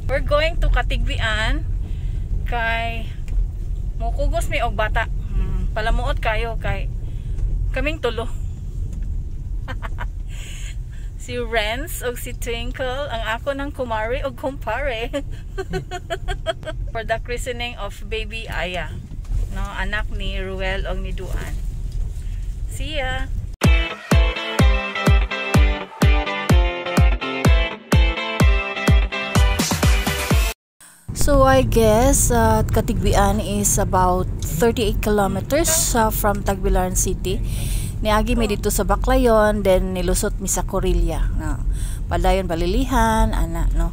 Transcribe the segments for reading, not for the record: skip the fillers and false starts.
We're going to Catigbian kay mukugos mi og bata. Palamuot kayo kay kaming tulo. Si Renz og si Twinkle ang ako ng kumari og kumpare for the christening of baby Aya, no, anak ni Ruel og ni Duan. See ya. So I guess Catigbian is about 38 kilometers from Tagbilaran City. Niagi mi dito sa Baclayon, then nilusot mi sa Corilla. No. Padayon Balilihan, ana, no,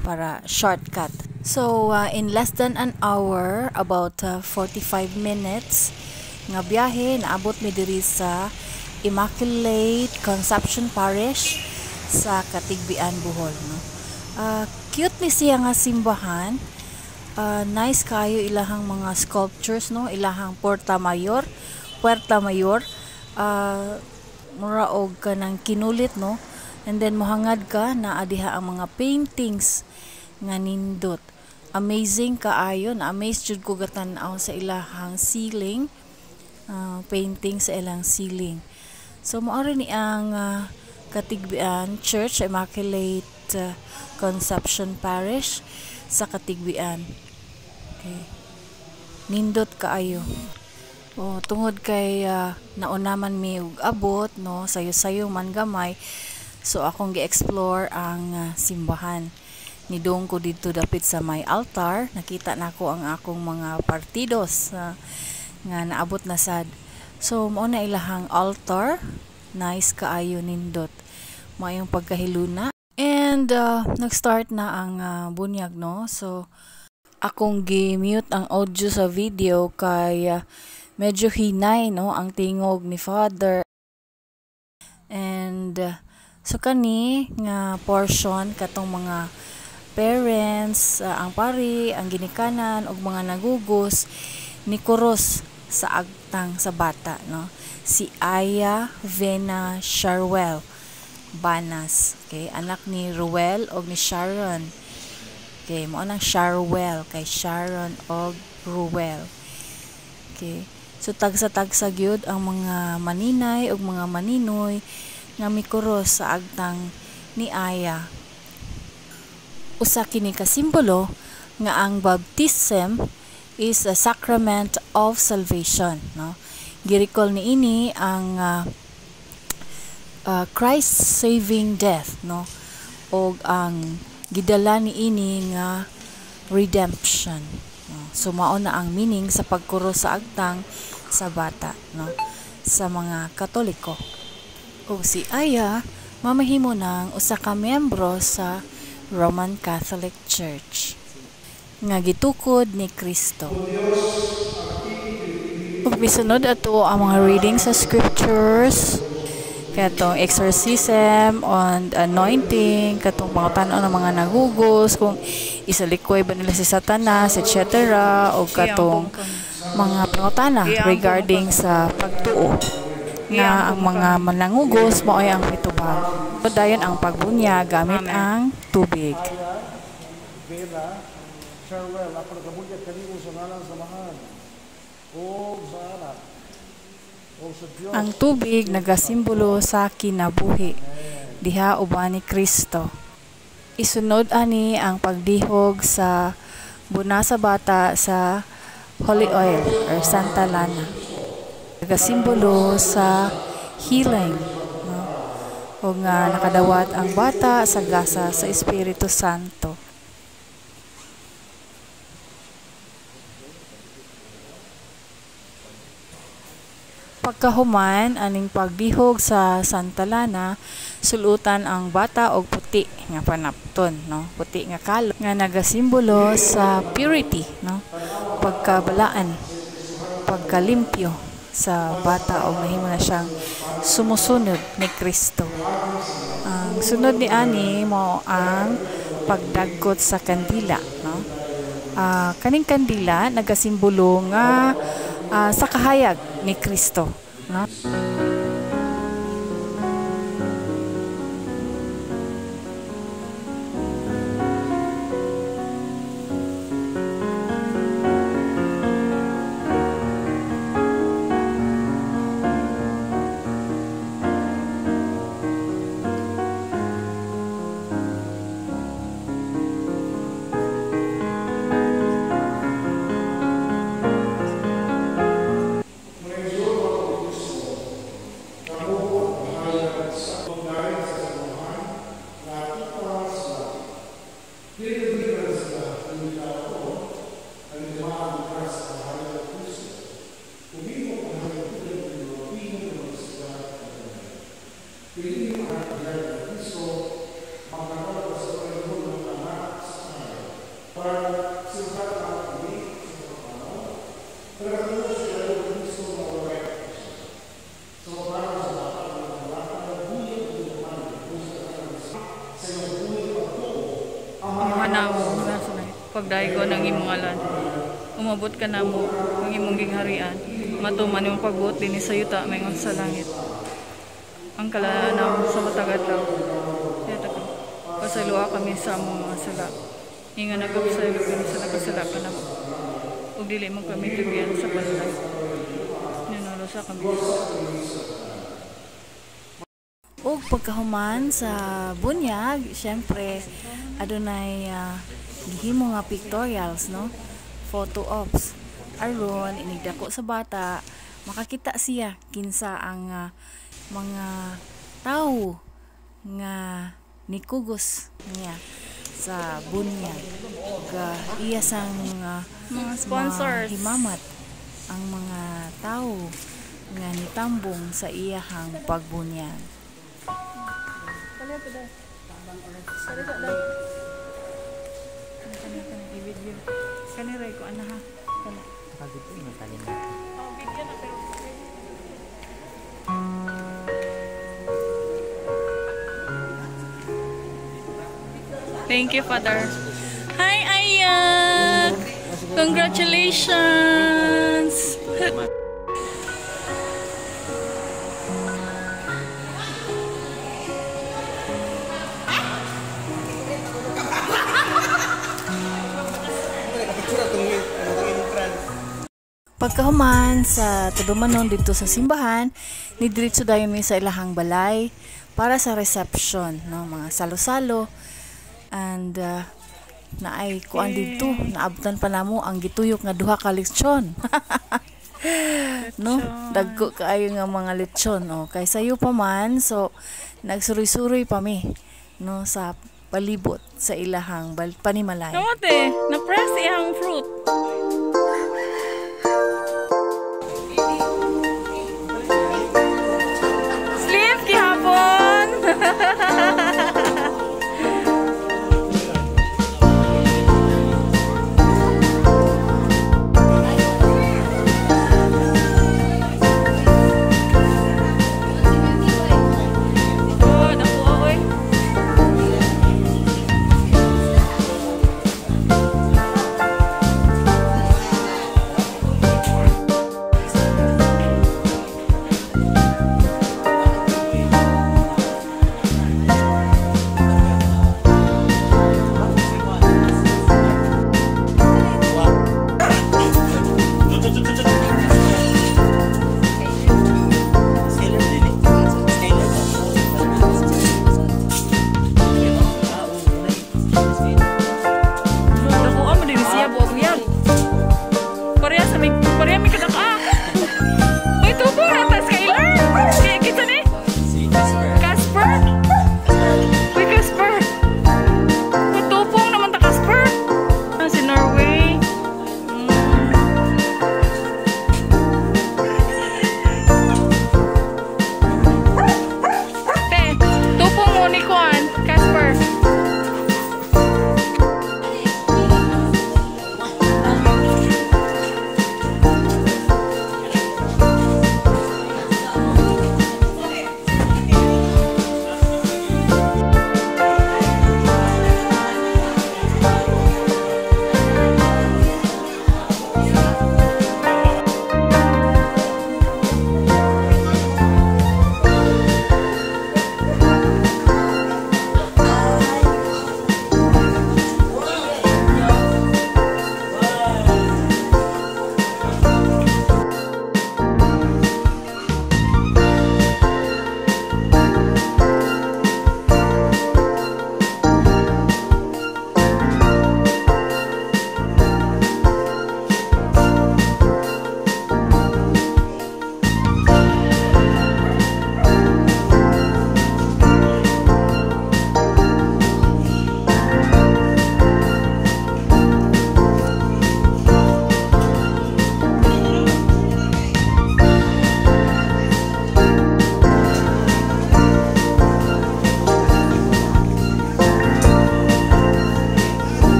para shortcut. So in less than an hour, about 45 minutes nga biyahe, naabot mi diri sa Immaculate Conception Parish sa Catigbian, Bohol, no. Cute ni siya nga simbahan. Nice kayo ilahang mga sculptures, no, ilahang Porta Mayor, Puerta Mayor. Mura og kanang kinulit, no, and then mohangad ka na adiha ang mga paintings nga nindot, amazing kaayo. Na amazed jud ko gatan-aw sa ilahang ceiling, painting sa ilang ceiling. So mao ni ang Catigbian Church, Immaculate Conception Parish sa Catigbian. Okay. Nindot kaayo. Oh, tungod kay nauna man mi og abot, no, sayo-sayo man gamay. So akong gi-explore ang simbahan. Nidong ko didto dapit sa may altar, nakita nako ang akong mga partidos nga naabot na sad. So mao na ilahang altar, nice kaayo, nindot. Maayong pagkahiluna. And nag-start na ang bunyag, no. So akong gi-mute ang audio sa video kay medyo hinay, no, ang tingog ni Father. And so kani nga portion, katong mga parents, ang pari, ang ginikanan ug mga nagugos ni kuros sa agtang sa bata, no, si Aya Vena Sharwell Banas. Okay, anak ni Ruel og ni Sharon. Okay, mao nang Sharwell kay Sharon og Ruel. Okay. So tagsa-tagsa gyud ang mga maninay ug mga maninoy nga mikuros sa agtang ni Aya. Usa kini ka simbolo nga ang baptism is a sacrament of salvation, no. Girecall niini ang Christ saving death, no, og ang gidala niini nga redemption, no? So mao na ang meaning sa pagkuros sa agtang sa bata, no, sa mga Katoliko. Og si Aya mamahimo ng usa ka miyembro sa Roman Catholic Church nga gitukod ni Kristo. Ug misunod ato ang mga reading sa scriptures, katong exorcism and anointing, katong pangutan-on ng mga nagugos kung isalikoy ba nila si Satanas, etc., o katong mga pangutana regarding sa pagtuo nga ang mga manangugos mao'y ang mitubag. Dayon ang pagbunya gamit ang tubig. Bella, Sharwell, ako nagabunyag kanimo sa ngalan sa Amahan ug sa Anak ug sa Dios. Ang tubig nagasimbolo sa kinabuhi diha uban ni Kristo. Isunod ani ang pagdihog sa buna sa bata sa holy oil or Santa Lana. Nagasimbolo sa healing, no? O nga nakadawat ang bata sa gasa sa Espiritu Santo. Pagkahuman aning pagdihog sa Santa Lana, sulutan ang bata og puti nga panapton, no, puti nga kalo nga nagasimbolo sa purity, no, pagkabalaan, pagkalimpyo sa bata og nahimo na siyang sumusunod ni Kristo. Ang sunod ni ani mo ang pagdagkot sa kandila, no. Kaning kandila nagasimbolo nga sa kahayag ni Kristo, no? Amahan namo pagdaygo ng imong ngalan. Umabot ka namo ang imong gingharian. Matuman imong pagbuot dinhi sa yuta maingon sa langit. Ang kalan namo sa matag adlaw. Ihatag kami. Pasayloa kami sa among mga sala. Ingon nagpasaylo kami sa nakasala kanamo. Ug dili mo kami tubyan sa panulay. Hinulusa kami. Ug pagkahuman sa bunyag, syempre adunay gihimo nga pictorials, no, photo ops, aron inigdako sa bata makakita siya kinsa ang mga tawo nga nikugos niya sa bunyag ug iya sang Mga sponsors. Himamat ang mga tawo nga nitambong sa iyahang pagbunyag. Kali pa dai. Kali pa dai. Kani kani i-video. Kani ray ko ana ha. Kana. Oh, video na pero thank you, Father. Hi, Ayak! Congratulations! Pagkahuman sa tudumanon didto sa simbahan, nidiretso dayon mi sa ilahang balay para sa reception, no, mga salo-salo and naay kuan didto, naabtan pa namo ang gituyok nga duha ka lechon. No, dagko kaayo nga mga lechon, oh, kay sayo pa man, so nagsuroy-suroy pa mi, no, sa palibot sa ilahang panimalay. Kamote, na-press iyang fruit. Sleep gihapon. Oh, nakuha oy.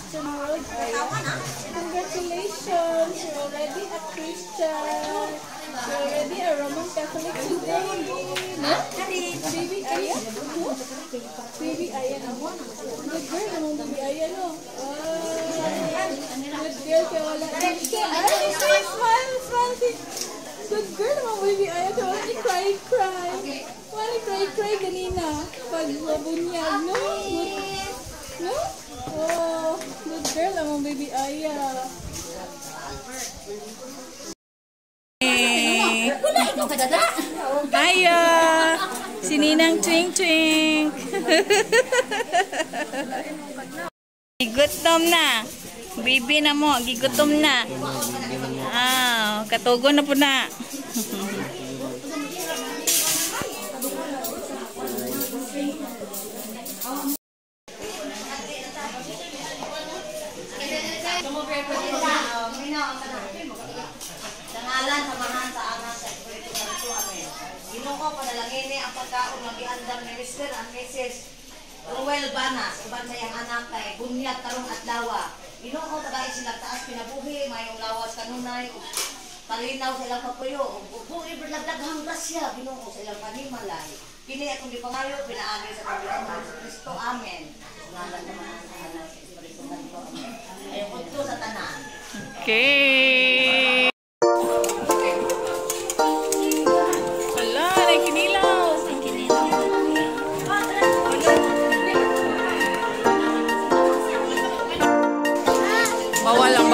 Christian world, Aya. Congratulations! You're already a Christian. You're already a Roman Catholic today. No? Baby Aya? No? Baby Aya na mo? Good girl naman, baby Aya, no? Wow! Good girl, kaya wala. Ay, say, smile, smile. Say, good girl naman, baby Aya. Kaya wala ni cry, cry. Wala ni cry, cry ganina. Pag mabunyag, no? Good, no? Oh, good girl naman, baby Aya. Wala, ikaw ka dada. Aya! Si Ninang Twing Twing. Gigutom na. Baby na mo, gigutom na. Ah, katugo na po na. Sa ngalan, sa Amahan, sa Anak, sa Espiritu Santo. Amen. Ginoo, panalangini ang pagkaon nga giandam ni Mr. and Mrs. Ruel Banas, uban sa iyang anak kay bunyag karong adlaw. Ginoo, tagai sila taas kinabuhi, mayong lawas kanunay, ug palinaw sa ilang papuyo, ug buhi daghang grasya, Ginoo, sa ilang panimalay. Kini akong gipangayo pinaagi sa atong Ginoong Kristo. Amen. Sa ngalan sa Amahan, sa Anak, sa Espiritu Santo. Amen. Ayon udto sa tanan. Okay. Wala, nagkinilaw. Bawal ang